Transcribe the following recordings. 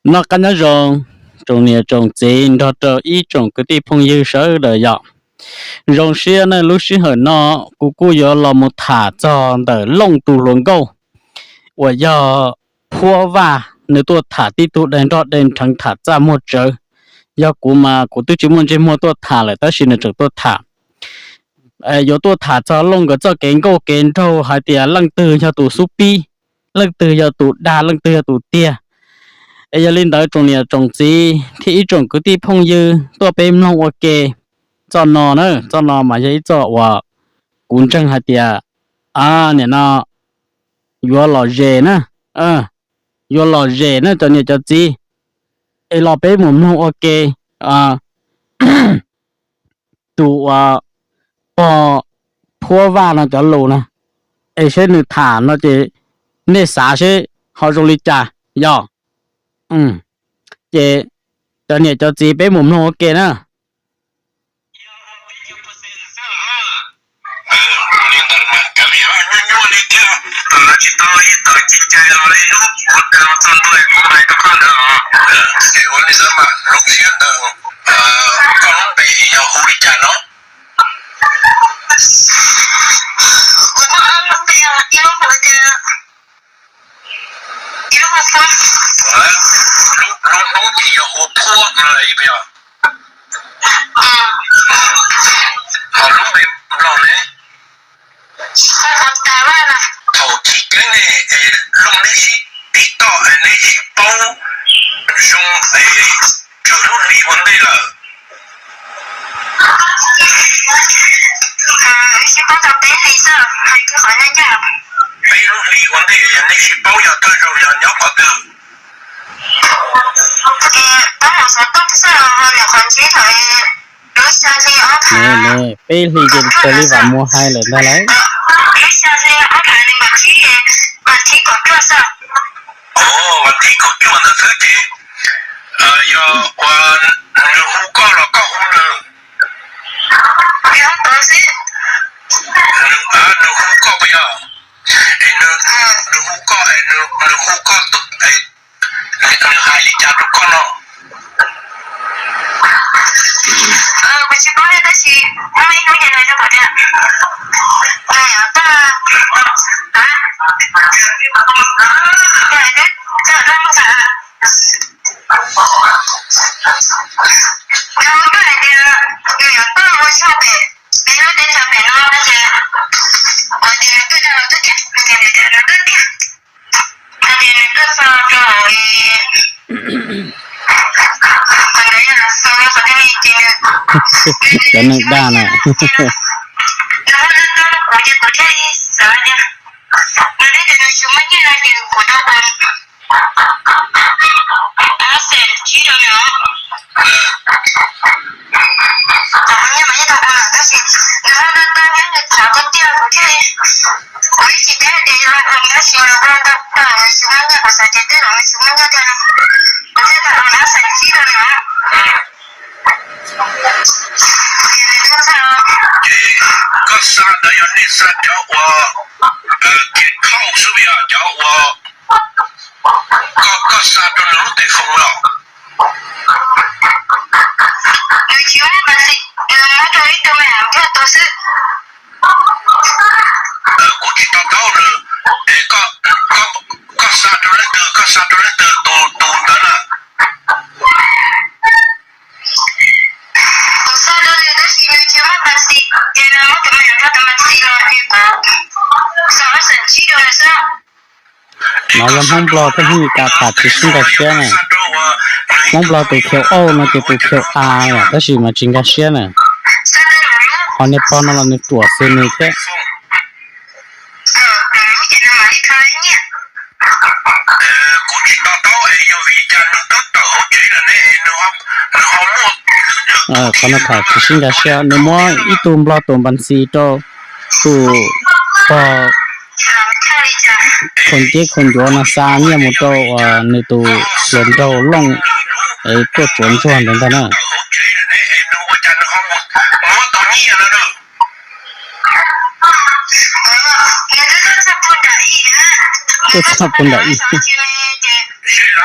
Noj qab nyob zoo, tsoom niam tsoom txiv nrog rau ib tsoom kwv tij phooj ywg sawv daws yom. Zoo siab nej lub sij hawm no, kuv kuj yuav los mus tham txog ntawm Looj tus hluas nkauj uas yog Phuab Vaj, nws tuaj tham tib tug dej nroj dej nrheev tham txaj muag tsawv. Yog kuv mas kuv twb tsis muaj ntsej muag tuaj tham lawm tab sis nws tseem tuaj tham. Yuav tuaj tham txog Looj nkawd txoj kev nkauj kev nraug hais tias leej twg yog tus xub pib, leej twg yog tus dag, leej twg yog tus tiag. Es yog li ntawd tsoom niam tsoom txiv thiab ib tsoom kwv tij phooj ywg tuaj peb mloog ua ke. Txoj no na, txoj no mas yog ib txoj uas kuv ntseeg hais tias, a, nim no yuav lom zem na, yuav lom zem na cov niam cov txiv. Es los peb mus mloog ua ke tus uas pog Phuab Vaj no cov lus na, es seb nws tham no ces nej xav seb ho zoo li cas yog. Ces cov niam cov txiv peb mus mloog ua ke na. Lub Hmoob ces yog hu Phuab no, ho lub npe Nplog ne? Thaum chiv keeb ne, Looj neb sib tiv toj, neb sib paub zoo, tsawg lub hlis ua ntej lawm? Peb lub hlis ua ntej neb sib paub yog thawj zaug yog nyob qhov twg? Peb hlis ces raws li Vam Muas hais lawm ntag lauj. Ov, vas thib kaum cuaj ntawd xwb ces yog ua nws hu koj los koj hu nws? Nws hu koj puas yog? Es nws hu koj, nws hu koj, nws hais li cas rau koj no? Cov neeg dag na. Ces koj xa ntawd yog nej xa cov uas kev khauj xwb yog cov uas koj xa rau nws lub tes foos los? Kuv tsis to taub nws, es koj xa rau leej twg, koj xa rau leej twg tus tus ntawd na? No yog Hmoob Nplog thiab Hmoob Meskas tham tsis sib nkag siab na. Hmoob Nplog tus khiaus auj no ces tus khiaus a, tab sis mas tsis nkag siab na. Ho niag pog no los nws ruam xws nws thiab. Qhov no tham tsis sib nkag siab, nws muab ib tug Nplog tus npas xis rau tus pog khoom ceb khoom ncuav no xa nyiaj mus rau uas nws tus hluas nraug Looj es tuaj tsuav ntsuag ntawd ntag na. Tuaj txog puag nram ib.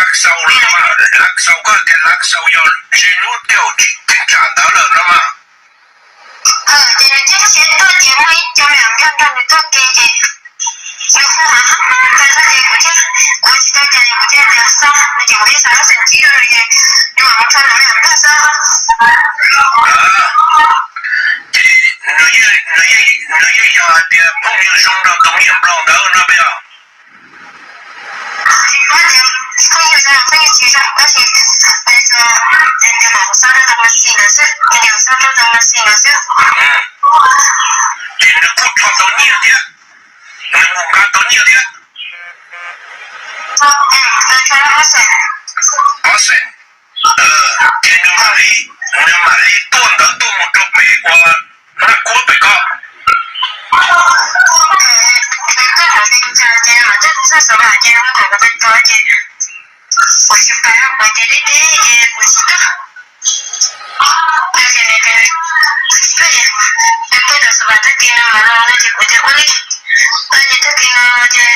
Lav Xaus los mas, Lav Xaus koj tias Lav Xaus yog tsis hnub twg tsis teb tsam ntawd lawm no mas. Ces nws thiaj khiav tuaj ces muaj ib co me nyuam nkauj nrog nws tuaj ke ces nws hu hov hov tas zog ces kuv thiaj, kuv tsis tau cas kuv thiaj tias xo no ces kuv thiaj xa lub xeem tsib rau nws ces nws mam mus rho nws me nyuam nkauj xwb. Ces nws yeej, nws yeej yog hais tias phooj ywg zoo nrog tus me nyuam nplog ntawd no puas yog? Tsis paub tias phooj ywg zoo phooj ywg tsis zoo tab sis nws tsuas tias kom xa rau tus Maxi ntawd xwb, tias kom xa rau tus Maxi ntawd xwb. Ces nws kuj rho tau nyiaj thiab, nws mus nqa tau nyiaj thiab. Ob xees, ces nws mam li, nws mam li tuaj ntawd tuaj mus rau pem ua Naj Kuab pem ko. Kuv tsis paub, kuv tias deb deb ces kuv tsis tuaj. No ces nws tias kuv tsis tuaj, nws tuaj tom Xav Vam tag kis no mas los no ces kuv tias ua li, ua li tag kis no ces nws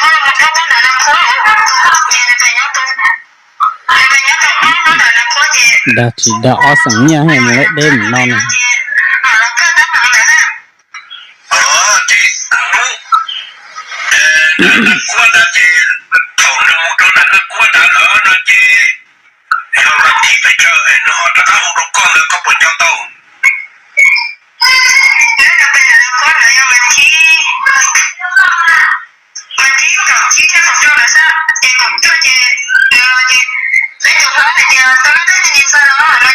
ho los mus rau ntawm Naj Kuab, ces nws pheej nyob rau, nws pheej nyob rau ntawm Naj Kuab ces dag tsis dag ob xeem nyiaj mus deb mus no na. Ces mam los koj tab ntawd na. Ces hnub Naj Kuab ntawd ces thaum nws mus rau nram Naj Kuab ntawd lawm no ces yog vas thib pes tsawg es nws ho rov qab hu rau koj ntawd koj puas nco tau? Nyob rau pem Naj Kuab ntawd yog vas thib, vas thib kaum tsib thiab kaum rau lawm xwb ces kaum cuaj ces nws los ces peb tus hlob hais tias tau lub teb chaws ntxhais los no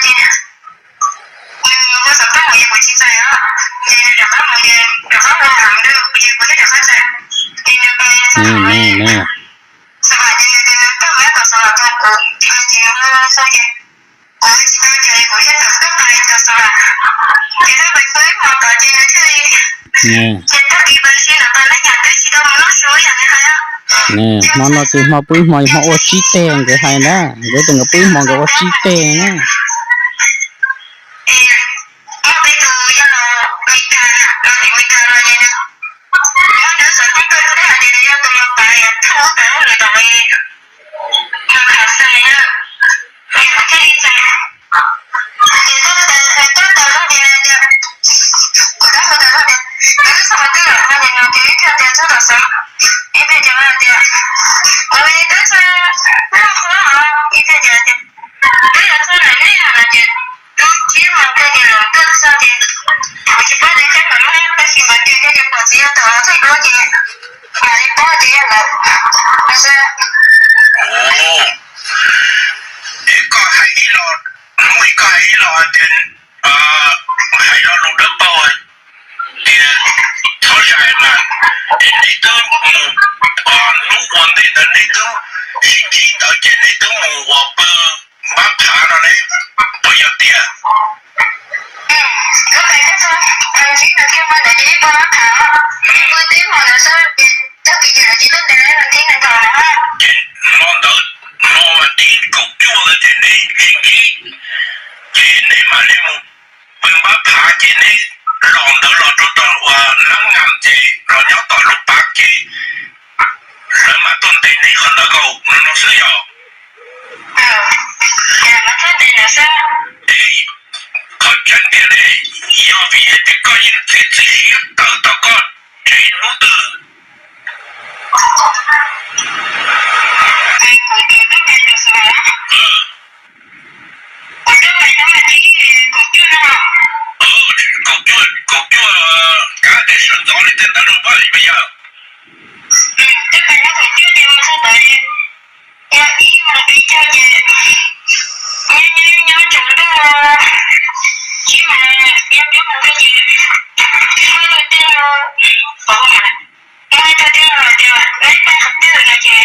ces nws ua xov tooj mus ces kuv tsis txais os, ces nws rov qab mus ces rov qab ua tham rau kuv ces kuv thiaj rov qab txais. Ces nws pais Xav Vam, Xav Vam ces nws tias nws tuaj mus tom Xav Vam tau kuv ces nws hu xwb ces kuv tsis tau ces kuv thiaj tawm tuaj pais tom Xav Vam. Ces tuaj pais pw ib hmos tom ces nws thiaj li, ces tag kis pais si ntawd pais laj nyam twb tsis tau mus lub su ib yam li hais. Hmo no ces hmo pw ib hmos hmo ua tsib teg nkawd hais na, nkawd tias nkawd pw ib hmos nkawd ua tsib teg na. Muaj peb tus yog los Meskas, los tim Meskas los ces nws muab nws xov tooj tuaj rau hais tias nws yog tus los pav thauj lub pav lub lwm tom Meskas xwb na. Ces kuv thiaj li txais, ces tuaj txais, tuaj txais lub ces nws tias, kuv rov hu tas lub tias, nws twb txog qhov twg lawm no ces nws tias, nws thiaj tias txog tom xeev, ib pliag ces nws tias, kuv twb txog Naj Huab os, ib pliag ces tias, twb yuav txog ntawm nej no ces twb tsib moos kawg ces los tuaj txog ces kuv tsis paub tias kab mam muab tab sis mas ces thiaj tias pom txiv yog tom los txog duab ces mam li paub tias yog lawm no xwb. Es koj hais ib los, hnub ib koj hais ib los hais tias, hais lo lus dawb paug tias txhob zais mas, es neb twb mus, hnub ua ntej ntawd neb twb sib ntsib ntawd ces neb twb mus ua pw npab phav no ne, puas yog tiag? Ces hmo ntawd, hmo vas thib kaum cuaj ntawd ces neb sib ntsib, ces neb mam li mus pw npab phav ces neb los ntawd los rau tom uas Nab Ngam ces los nyob tom lub pav ces lawv mam tuaj ntes neb qhov ntawd nkaus no no xwb yog? Qhov tseeb tiag ne, yog vim hais tias koj yeej txiav txim siab tawm tom koj tsev hnub twg? Kaum cuaj, kaum cuaj, kav tias sawv ntxov li tej ntawd rau pab li puas yog? Yog ib hmos peb caug ces nyob nyob nyob tsaus ntuj, tsib hmos, nyob peb hmos kawg ces muaj ib tug tij laug, muaj ib tug tij laug hais tias neb pab qhov twg no ces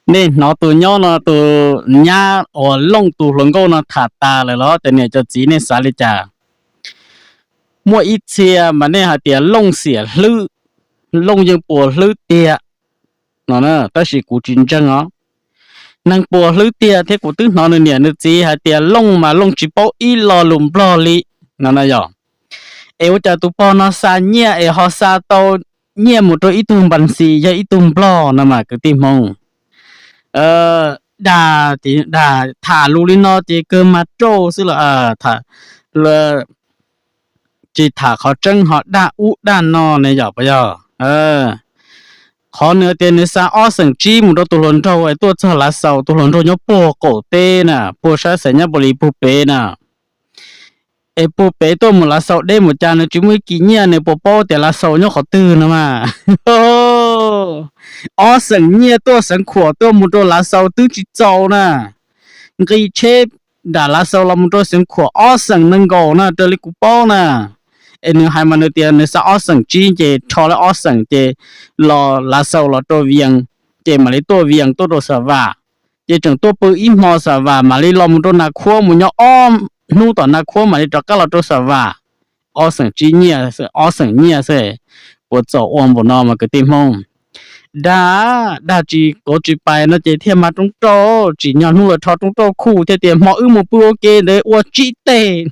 Nej hnov tus nyob no, tus nyab uas Looj tus hluas nkauj no tham tas lawm los cov niam cov txiv nej xav li cas? Muaj ib txhia mas nej hais tias Looj xiam hlwb, Looj yeej puas hlwb tiag no, tab sis kuv tsis ntseeg os. Neeg puas hlwb tiag thiab kuv twb hnov nws niam nws txiv hais tias Looj mas Looj tsis paub ib lo lus Nplog li no na yog. Es ua cas tus pog no xa nyiaj es ho xa tau nyiaj mus rau ib tug npas xis yog ib tug Nplog no mas kwv tij Hmoob. Dag, dag tham lus li no ces kawg mas rauj xwb los tsis tham qhov tseeb ho dag ub dag no ne yom puas yog? Qhov nws tias nws xa ob xeem tsib mus rau tus hluas nraug es tuaj txog Lav Xaus, tus hluas nraug nyob puag qaum teb na, puag sab Xais Nyab Pov Lis puag pem na. Es puag pem tuaj mus Lav Xaus deb mus cas nws tsis muaj ib kis nyiaj, nws puas paub tias Lav Xaus nyob qhov twg no mas. Ob xeem nyiaj tuaj Xeev Khuam tuaj mus rau Lav Xaus twb tsis txaus na. Nqis tsheb nram Lav Xaus los mus rau Xeev Khuam ob xeem nees nkaum na raws li kuv paub na. Es nws hais mas nws tias nws xa ob xeem tsib ces rho lawm ob xeem ces los Lav Xaus los rau Vias, ces mam li tuaj Vias tuaj rau Xa Vam, ces tseem tuaj pw ib hmo Xa Vam mam li los mus rau Nas Khuab mus nyob ob hnub tom Nas Khuab mam li rov qab los rau Xa Vam. Ob xeem tsib nyiaj, ob xeem nyiaj xwb, puas txaus ua npaum no mas kwv tij Hmoob? Dag, dag tsis kauv tsis pais no ces thiaj mas roob rauj, tsim nyog hnub lawv rho roob rauj khuj thiaj tias hmo wb mus pw ua ke ntawd ua tsib teg.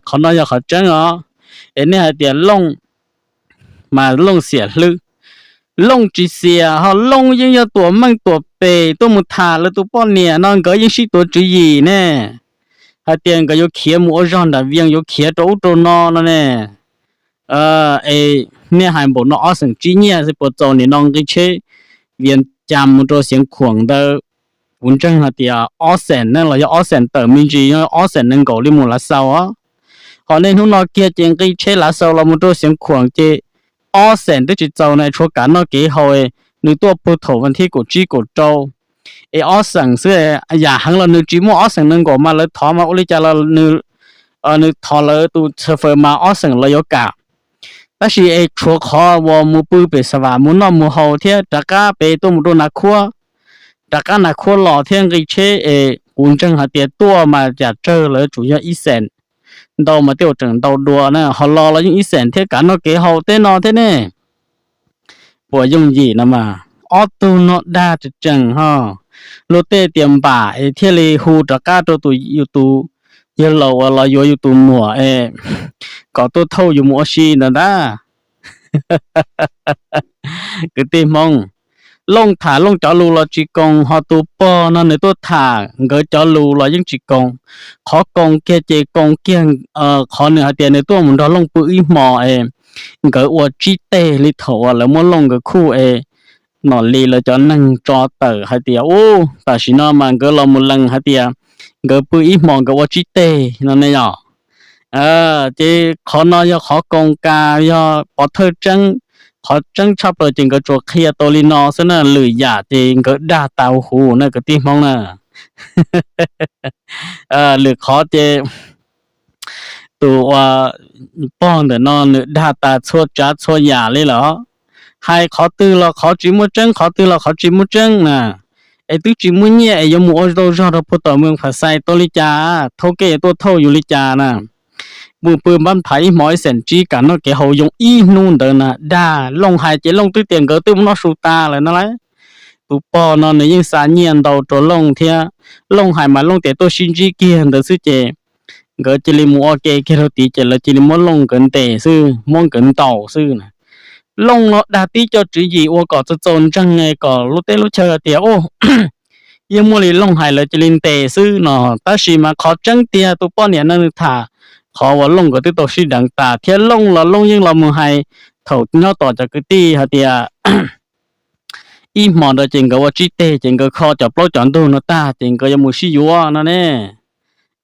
Qhov no yog qhov tseeb os. Es nej hais tias Looj mas Looj xiam hlwb, Looj tsis xiam ho Looj yeej yog tuam meej tuam pem tuaj mus tham lawv tus poj niam no nkawd yeej sib tuav tswv yim ne, hais tias nkawd yuav khiav mus ua zog nram Vias yuav khiav rau ub rau no no ne. Es nej hais npaum no ob xeem tsib nyiaj xwb puas txaus nim no nqi tsheb Vias Cas mus rau Xeev Khuam ntawd, kuv ntseeg hais tias ob xeem ne los yog ob xeem tawm me ntsis, ob xeem nees nkaum li mus Lav Xaus os. Ho nej hnub no kiag ces nqi tsheb Lav Xaus los mus rau Xeev Khuam ces ob xeem twb tsis txaus na, tshuav kav noj kev haus, nws tuaj puag thaum vas thib kaum tsib kaum rau, es ob xeem xwb, yam heev los nws tsis muaj ob xeem nees nkaum mas lawv thov mas ua li cas los nws thov lawv tus xav fawm mas ob xeem los yuav kam. Tab sis es tshuav qhov uas mus pw pem Xa Vam mus noj mus haus thiab rov qab pem tuaj mus rau Nas Khuab, rov qab Nas Khuab los thiab nqi tsheb es kuv ntseeg hais tias tuaj mas cas tsawg lawv tsuas yog ib xeem, ntau mas tej uas tseem ntau dua na, ho los los yeej ib xeem thiab kav noj kev haus tej no thiab ne. Puas yooj yim no mas ob tug no dag tseem tseem ho. Luag tej tias npam es thiaj li hu rov qab rau tus yus tus yawg laus uas los yuav yus tus muam es kom tuaj thauj yus mus ua si ntawd ntag. Kwv tij Hmoob, Looj tham Looj cov lus los tsis koom, ho tus pog no nws tuaj tham nkawd cov lus los yeej tsis koom. Qhov koom kiag ces koom kiag qhov nws hais tias nws tuaj mus nrog Looj pw ib hmo es nkawd ua tsib teg li thaum uas lawv muab Looj nkawd khuj es nom li lawv cov neeg tso tawm hais tias ub tam sim no mas nkawd los mus lees hais tias nkawd pw ib hmo nkawd ua tsib teg no ne yom. Ces qhov no yog qhov koom kas yog pov thawj tseeb, qhov tseeb tshaj plaws ces nkawd tsuas qhia tau li no xwb na, lwm yam ces nkawd dag tas huv huv na kwv tij Hmoob na. Lwm qhov ces tus uas pog ntawm no nws dag tas txhua tsav txhua yam li lawm. Hais qhov twg los qhov tsis muaj tseeb, qhov twg los qhov tsis muaj tseeb na. Es twb tsis muaj nyiaj es yuav mus ua tau zog rau puag tom Moos Phas Xais tau li cas, thauj kev yuav tuaj thauj yus li cas na. Mus pw npab phav ib hmo ib xeem tsib kam noj kev haus yoo ib hnub ntawd na, dag. Looj hais ces Looj twb tias nkawd twb mus noj su tas lawm no lauj. Tus pog no nws yeej xa nyiaj ntau rau Looj thiab. Looj hais mas Looj tias tuaj sib ntsib kiag ntawd xwb ces nkawd cia li mus ua ke kiag rau tid ces lawv cia li muab Looj nkawd ntes xwb, muab nkawd ntaus xwb na. Looj no dag tib co tswv yim ua kom txaus txaus ntseeg kom lub teb lub chaw tias yeej muaj li Looj hais lawv cia li ntes xwb no. Tab sis mas qhov tseeb tiag tus poj niam no nws tham qhov uas Looj nkawd twb tau sib deev tas thiab Looj los Looj yeej los mus hais thaum nyob tom cov kwv tij hais tias ib hmo ntawd ces nkawd ua tsib teg ces nkawd kho cov plaub cov ntug no tag ces nkawd yuav mus sib yuav no ne.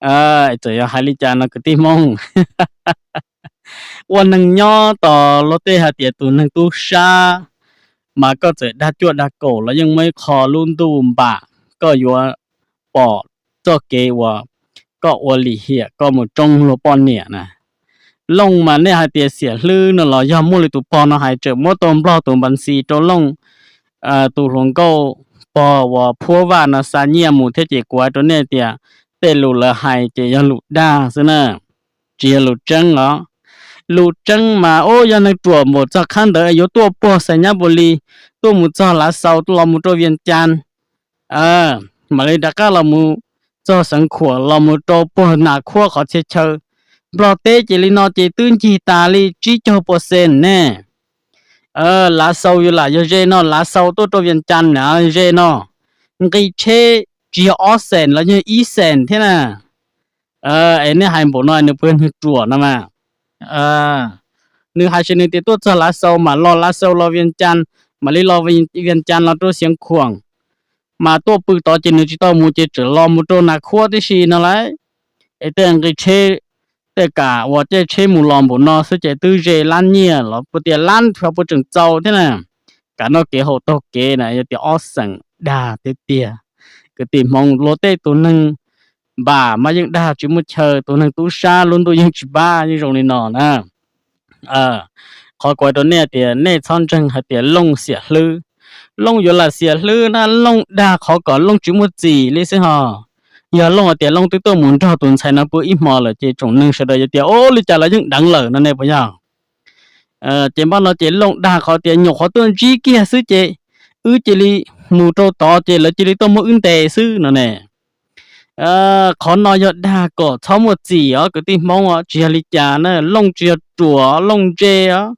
Txawm yog hais li cas no kwv tij Hmoob, ua neeg nyob tos luag tej hais tias tus neeg tub sab, mas koj txawm dag cuaj dag kaum los yeej muaj ib qho lub ntuj npam koj yuav pom txoj kev uas koj ua lim hiam koj mus tsoob luag poj niam na. Looj mas nej hais tias xiam hlwb no los yog muaj li tus pog no hais tseem muab tau Nplog tus npas xis rau Looj tus hluas nkauj pog uas Phuab Vaj no xa nyiaj mus thiab ces kuv hais rau nej tias tej lus lawv hais ces yog lus dag xwb na, tsis yog lus tseeb os. Lus tseeb mas ub yog neeg ruam npaum txog qhab ntawd yuav tuaj puag Xais Nyab Npus Lis, tuaj mus txog Lav Xaus los mus rau Vias Cas, mam li rov qab los mus txog Xeev Khuam los mus rau puag Nas Khuab qhov txhia chaw. Nplog teb ces li no ces twb ncig tas li tsib caug pua xees ne. Lav Xaus yus lam yog ze no, Lav Xaus tuaj rau Vias Cas na ze no, nqi tsheb tsis yog ob xees los yog ib xees thiab na. Es nej hais npaum no nws puas yog neeg ruam no mas. Nws hais tias nws tias tuaj txog Lav Xaus mam los Lav Xaus los Vias Cas, mam li los Vias Cas los rau Xeev Khuam, mas tuaj pw tod ces nws tsis tau mus ces tseem los mus rau Nas Khuab tib si no lauj. Es tej nqi tsheb, tej kam uas caij tsheb mus los npaum no xwb ces twb ze lab nyiaj los puas tias lab puas tseem txaus thiab na. Kam noj kev haus taug kev na yog tias ob xees dag tiag tiag. Kwv tij Hmoob, luag tej tus neeg npam mas yeej dag tsis muaj chaw, tus neeg tub sab lub ntuj yeej tsis pab, yeej zoo li no na. Qhov kuv hais rau nej tias nej txhob ntseeg hais tias Looj xiam hlwb. Looj yuav lam xiam hlwb na, Looj dag qhov kom Looj tsis muaj txim li xwb hos. Yog Looj hais tias Looj twb tuaj mus nrog tus ntxhais no pw ib hmo lawm ces tsoom neeg sawv daws yuav tias ub li cas los yeej deev lawm no ne puas yog? Ces npaj no ces Looj dag qhov tias nyuam qhuav tuaj ntsib kiag xwb ces wb cia li mus rau tod ces lawv cia li tuaj muab wb ntes xwb no ne. Qhov no yog dag kom txhob muaj txim os kwv tij Hmoob os, tsis yog li cas na. Looj tsis yog ruam, Looj ntse os.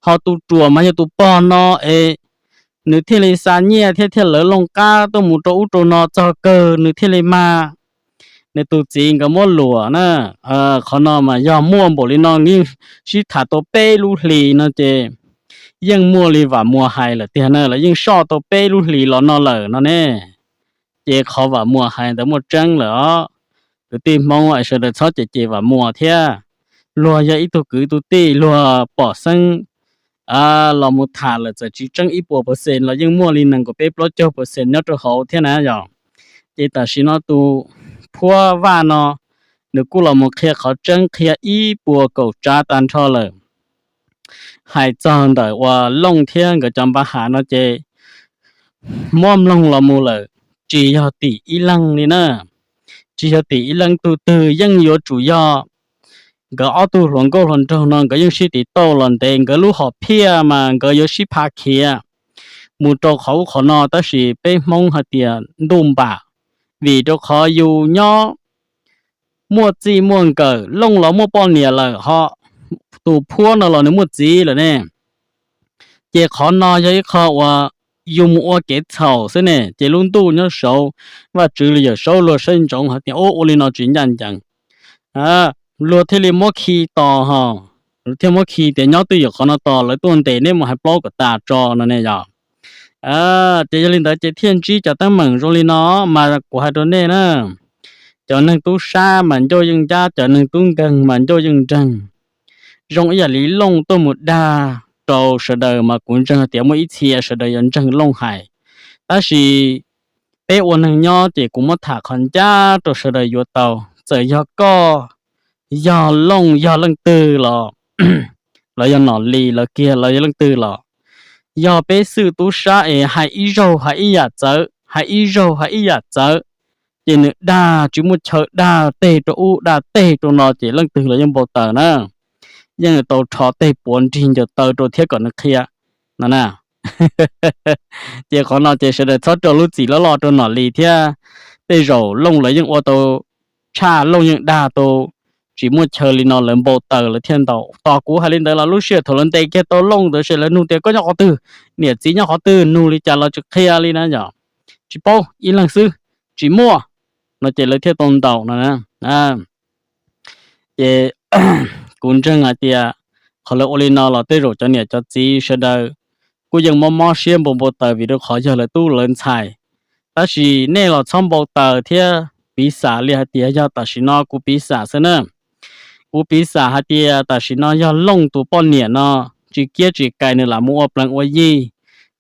Ho tus ruam mas yog tus pog no es nws thiaj li xa nyiaj thiab thiaj lawv Looj qab tuaj mus rau ub rau no txog kawg nws thiaj li mag. Nws tus txiv nkawd muab luam na. Qhov no mas yog muaj npaum li no yeej sib tham tau peb lub hlis no ces yeej muaj li Vam Muas hais lawm tiag na, lawv yeej soj tau peb lub hlis los no lawm no ne. Ces qhov Vam Muas hais ntawd muaj tseeb lawm os. Kwv tij Hmoob es sawv daws txhob cem cem Vam Muas thiab. Luag yog ib tug kwv tus tij luag pom xeeb los mus tham lawm txawm tsis tseeb ib puas percent los yeej muaj li nees nkaum peb plaub caug percent nyob rau hauv thiab na yom. Ces tam sim no tus Phuab Vaj no nws kuj los mus qhia qhov tseeb qhia ib puas kaum tsav tag nrho lawm. Hais txog ntawm uas Looj thiab nkawd cov npa has no ces muab mloog los mus lawm, tsis yog tim ib leeg li na. Tsis yog tim ib leeg, tug twg yeej yuav tsum yog nkawd ob tug hluas nkauj hluas nraug no nkawd yeej sib tiv tauj los ntev, nkawd lub hom phiaj mas nkawd yuav sib pha khiav mus rau qhov ub qhov no, tab sis peb Hmoob hais tias ntuj npam, vim rau qhov yus nyob muaj txij muaj nkawm, Looj los muaj poj niam lawm, ho tus Phuab no los nws muaj txiv lawm ne. Ces qhov no yog ib qho uas yus mus ua kev txhaum xwb ne, ces lub ntuj nyob saud, Vajtswv los yawm saub luag saib ntsoov hais tias ua li no tsis ncaj ncees, luag thiaj li muab khi tos ho, thiaj muab khi tias nyob twj ywm qhov no tos, lawv tuaj ntes neb mus hais plaub kom tas tso no ne yom. Ces yog li ntawd ces thiaj ntsib cov teeb meem zoo li no, mas kuv hais rau nej na, cov neeg tub sab mas ncauj yeej ncab, cov neeg tub nkeeg mas ncauj yeej nreeg. Zoo ib yam li Looj tuaj mus dag rau sawv daws mas kuv ntseeg tias muaj ib txhia sawv daws yuav ntseeg Looj hais. Tab sis peb ua neeg nyob ces kuv muab tham qhov ncaj rau sawv daws yuav tau, txawm yog koj, yog Looj, yog leej twg los, los yog Nom Lis los kiag los yog leej twg los, yog peb xwb tub sab es hais ib zaug hais ib yam txawv, hais ib zaug hais ib yam txawv, ces nws dag tsis muaj chaw, dag teg rau ub dag teg rau no ces leej twg los yeej npau taws na. Yeej tau rho tej puav nrig ncaws taw rau thiab kom nws qhia no na. Ces qhov no ces sawv daws txhob rau lub txim loj loj rau Nom Lis thiab. Tej zaum Looj lawv yeej ua tau tshaj, Looj yeej dag tau tsis muaj chaw li no lawv npau taws lawv thiaj ntaus. Tos kuv hais li ntawd los lub sij hawm thaum lawv ntes kiag tau Looj ntawd ces lawv nug tias koj nyob qhov twg, niam txiv nyob qhov twg, nug li cas los tsis qhia li na yom. Tsis paub, ib leeg xwb, tsis muaj no ces lawv thiaj tau ntaus no na. Ces kuv ntseeg hais tias qhov lawv ua li no los tej zaum cov niam cov txiv sawv daws kuj yeej mob mob siab npau npau taws vim rau qhov yog lawv tub lawv ntxhais. Tab sis nej los txhob npau taws thiab piv xam li hais tias yog tam sim no kuv piv xam xwb na. Kuv piv xam hais tias tam sim no yog Looj tus poj niam no tsis kiab tsis kais nws lam mus ua plees ua yig,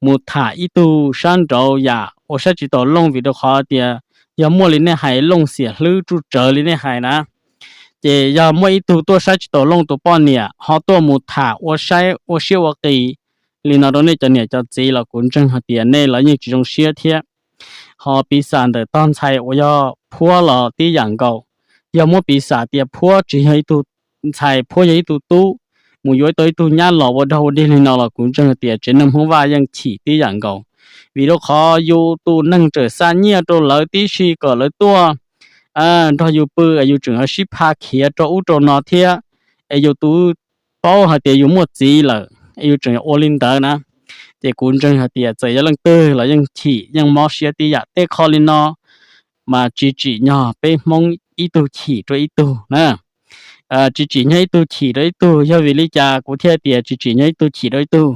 mus tham ib tug sab nraud yam ua saib tsis taus Looj vim rau qhov tias yog muaj li nej hais Looj xiam hlwb tsuj tsawv li nej hais na, ces yog muaj ib tug tuaj saib tsis taus Looj tus poj niam ho tuaj mus tham ua saib ua siab ua qis li no rau nej cov niam cov txiv los kuv ntseeg hais tias nej los yeej tsis zoo siab thiab. Ho piv xam ntawm tog ntxhais uas yog Phuab los tib yam nkaus. Yog muab piv xam tias Phuab tsis yog ib tug ntxhais, Phuab yog ib tug tub, mus yuav tau ib tug nyab los ua dog ua dig li no los kuv ntseeg hais tias tsev neeg Hmoob Vaj yeej chim tib yam nkaus. Vim rau qhov yus tus neeg txawm xa nyiaj rau lawv tib si kom lawv tuaj nrog yus pw es yus tseem yuav sib pha khiav rau ub rau no thiab, es yus twb paub hais tias yus muaj txiv lawm es yus tseem yuav ua li ntawd na. Ces kuv ntseeg hais tias txawm yog leej twg los yeej chim yeej mob siab tib yam. Tej qho li no mas tsis tsim nyog peb Hmoob ib tug chim rau ib tug na. Tsis tsim nyog ib tug chim rau ib tug. Yog vim li cas kuv thiaj tias tsis tsim nyog ib tug chim rau ib tug?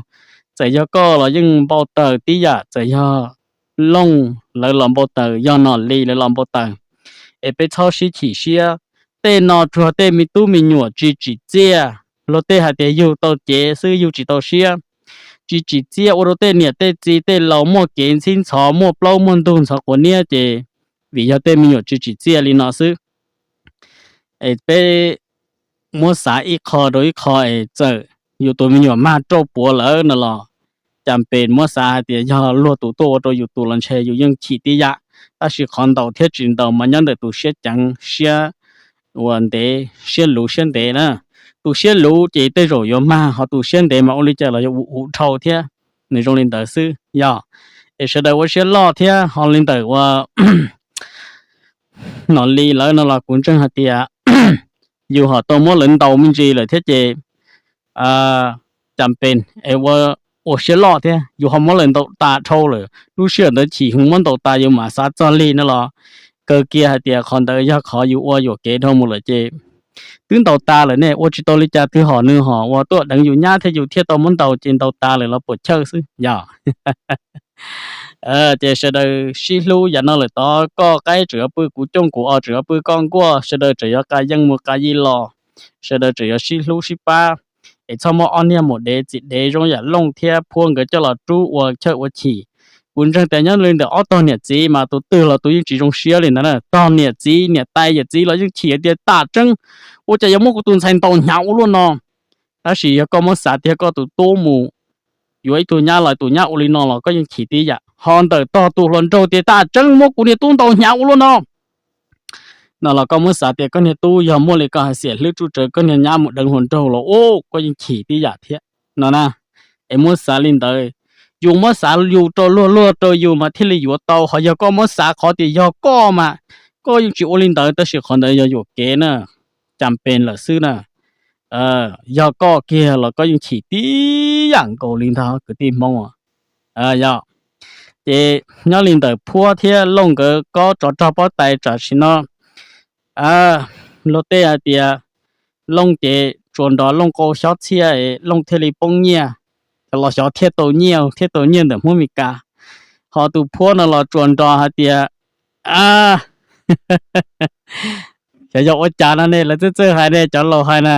Txawm yog koj los yeej npau taws tib yam, txawm yog Looj lawv los npau taws, yog Nom Lis lawv los npau taws, es peb txhob sib chim siab. Tej no tsuas tej me tub me nyuam tsis tsim txiaj, luag tej hais tias yug tau cev xwb yug tsis tau siab. Tsis tsim txiaj ua rau tej niam tej txiv tej laus muaj kev ntxhib ntxhov, muaj plaub muaj ntug ntxhov quav niab ces vim yog tej me nyuam tsis tsim txiaj li no xwb. Es peb muab xav ib qho rau ib qho es txawm yus tus me nyuam mag rauj puav lawm no los cas pes muab xav hais tias yog luag tus tuaj ua rau yus tus los ntshe yus yeej chim tib yam. Tab sis qhov ntau thiab tsis ntau mas nyob ntawm tus siab ceev siab ua ntev, siab luv siab ntev na. Tus siab luv ces tej zaum yuav mag, ho tus siab ntev mas ua li cas los yuav ua ua dhau thiab. Nws zoo li ntawd xwb yog. Es sawv daws ua siab loj thiab ho li ntawm ua Nom Lis lawv no los kuv ntseeg hais tias yus ho tau muab lawv ntaus me ntsis lawm thiab ces cas pes es ua, ua siab loj thiab yus ho muab lawv ntaus tas dhau lawm. Lub sij hawm ntawd chim heev muab ntaus tas yus mam xav txog li no los kawg kiag hais tias qhov ntawd yog qhov yus ua yuam kev dhau mus lawm ces twb ntaus tas lawm ne, ua tsis tau li cas twg hom nws hom ua tuaj deev yus nyab thiab yus thiaj tau muab ntaus ces ntaus tas lawm los puas chawj xwb yog. Ces sawv daws sib hlub yav no lawm tod, koj qaib tseem yuav pw kuv cooj, kuv os tseem yuav pw koj nkuaj, sawv daws tseem yuav qa yeej mus qa yi los, sawv daws tseem yuav sib hlub sib pab. Es txhob muab ob niag maum dev txiv dev zoo yam Looj thiab Phuab nkawd coj los rub ua chawj ua chim. Kuv ntseeg tias nyob li ntawm ob tog niam txiv mas tus twg los tus yeej tsis zoo siab li ntawd na. Tog niam txiv niam tais yawm txiv los yeej chim tias tam tseeb, ua cas yuav muab kuv tus ntxhais ntaus hnyav ua luaj no. Tab sis yog koj muab xav tias koj tus tub mus yuav ib tug nyab los tus nyab ua li no los koj yeej chim tib yam. Ho ntawm tog tus hluas nraug tias tam tseeb muab kuv niag tub ntaus hnyav ua luaj no no los koj muab xav tias koj niag tub yog muaj li koj hais xiam hlwb tsuj tsawv koj niag nyab mus deev hluas nraug los ua koj yeej chim tib yam thiab no na. Es muab xav li ntawd, yus muab xav yus rau luag, luag rau yus mas thiaj li yuav tau. Ho yog koj muab xav qhov tias yog koj mas koj yeej tsis ua li ntawd, tab sis qhov ntawd yog yuam kev na, cas pes lawm xwb na. Yog koj kiag los koj yeej chim tib yam nkaus li ntag kwv tij Hmoob. Yog, ces nyob li ntawm Phuab thiab Looj nkawd kob tsov rog pob tais tam sim no, luag tej hais tias Looj ces tsuas nrog Looj qau xyob txhiaj Looj thiaj li poob nyiaj, los xyov thiaj tau nyiaj, thiaj tau nyiaj ntawm Hmoob Mes Kas. Ho tus Phuab no los tsuas nrog hais tias, xyov yog ua cas no ne, lawv txawj txawj hais ne, cov laus hais na.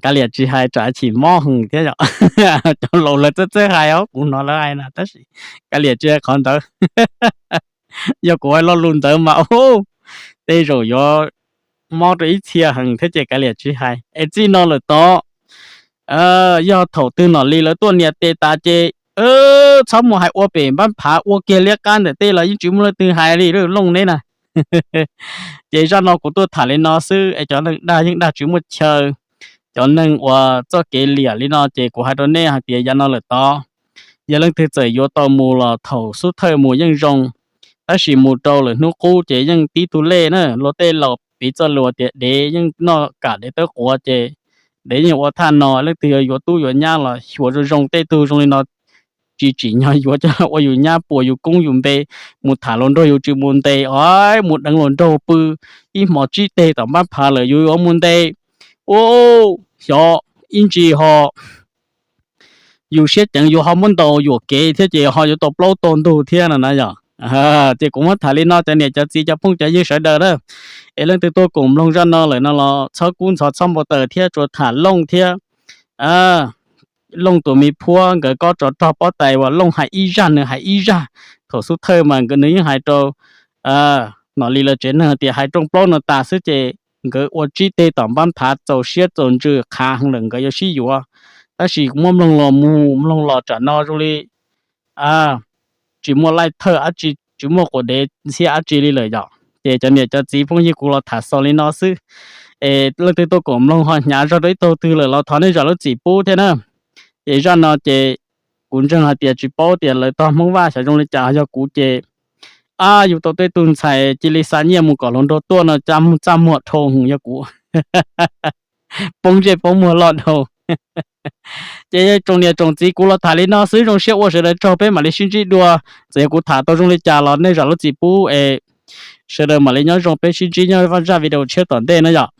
Kav liam tsis hais tsam chim mob heev thiab yom. Cov laus lawv txawj txawj hais os, kuv hnov lawv hais na, tab sis kav liam tsis hais qhov ntawd. Yog kuv hais lo lus ntawd mas tej zaum yuav mob rau ib txhia heev thiab ces kav liam tsis hais. Es txij no lawm tod, yog thaum twg Nom Lis lawv tuaj nias tes tas ces txhob mus hais ua pem npab phav, ua kiag liab qab ntawm tej los yeej tsis muaj leej twg hais li Looj neb na. Ces zaj no kuv tuaj tham li no xwb es cov neeg dag yeej dag tsis muaj chaw. Cov neeg uas txoj kev liam li no ces kuv hais rau nej hais tias yav no lawm tod, yog leej twg txawm yuav tau mus los thaum xub thawj mus yeej zoo, tab sis mus rau lawm hnub qub ces yeej tib tug lej na. Luag tej laus piv txoj lus tias dev yeej noj kam dev tawb quav ces dev yeej ua thaj no. Leej twg yuav yuav tub yuav nyab los xyuas zoo zoo, tej tug zoo li no tsis tsim nyog yuav coj ua yus nyab puas yus koob yus npe, mus tham hluas nraug yus tsis mus ntes, mus deev hluas nraug pw ib hmos tsib teg tom npab phav lawm yus yuav mus ntes. Ua xyov ib ntsis ho yus siab ceev yus ho muab ntaus yuam kev thiab ces ho yuav tau plaub tau ntug thiab no na yom. Ces kuv muab tham li no cov niam cov txiv cov phooj cov ywg sawv daws na, es leej twg tuaj koom mloog zaj no lawm no los txhob kub ntxhov txhob npau taws thiab tsuas tham Looj thiab Looj tus me Phuab nkawd kob tsov rog pob tais uas Looj hais ib zaj nws hais ib zaj. Thaum xub thawj mas nws yeej hais rau Nom Lis lawv tsev neeg tias hais rooj plaub no tas xwb ces nkawd ua tsib teg tom npab thav txaus siab txaus ntsws qhav heev lawm nkawd yuav sib yuav. Tab sis kuv muab mloog los mus mloog los tsam no zoo li tsis muaj laij thawj dab tsi, tsis muaj quas dev ntxhiab dab tsi li lawm yom. Ces cov niam cov txiv phooj ywg, kuv los tham xaus li no xwb. Es leej twg tuaj koom mloog ho hnyav zog rau ib tug twg lawm los thov nej zam lub txim pub thiab na. Ces zaj no ces kuv ntseeg hais tias tsis paub tias lawv tog Hmoob Vaj xyov zoo li cas, yog kuv ces, a, yus tau tej tug ntxhais cia li xa nyiaj mus kom hluas nraug tuaj no, txaj muag dhau heev yog kuv poob ntsej poob muag loj dhau. Ces tsoom niam tsoom txiv, kuv los tham li no xwb, zoo siab ua sawv daws tsaug, peb mam li sib ntsib dua. Txawm yog kuv tham tau zoo li cas los nej zam lub txim pub es sawv daws mam li nyob zoo, peb sib ntsib nyob zaj video tshiab tom ntej na yom.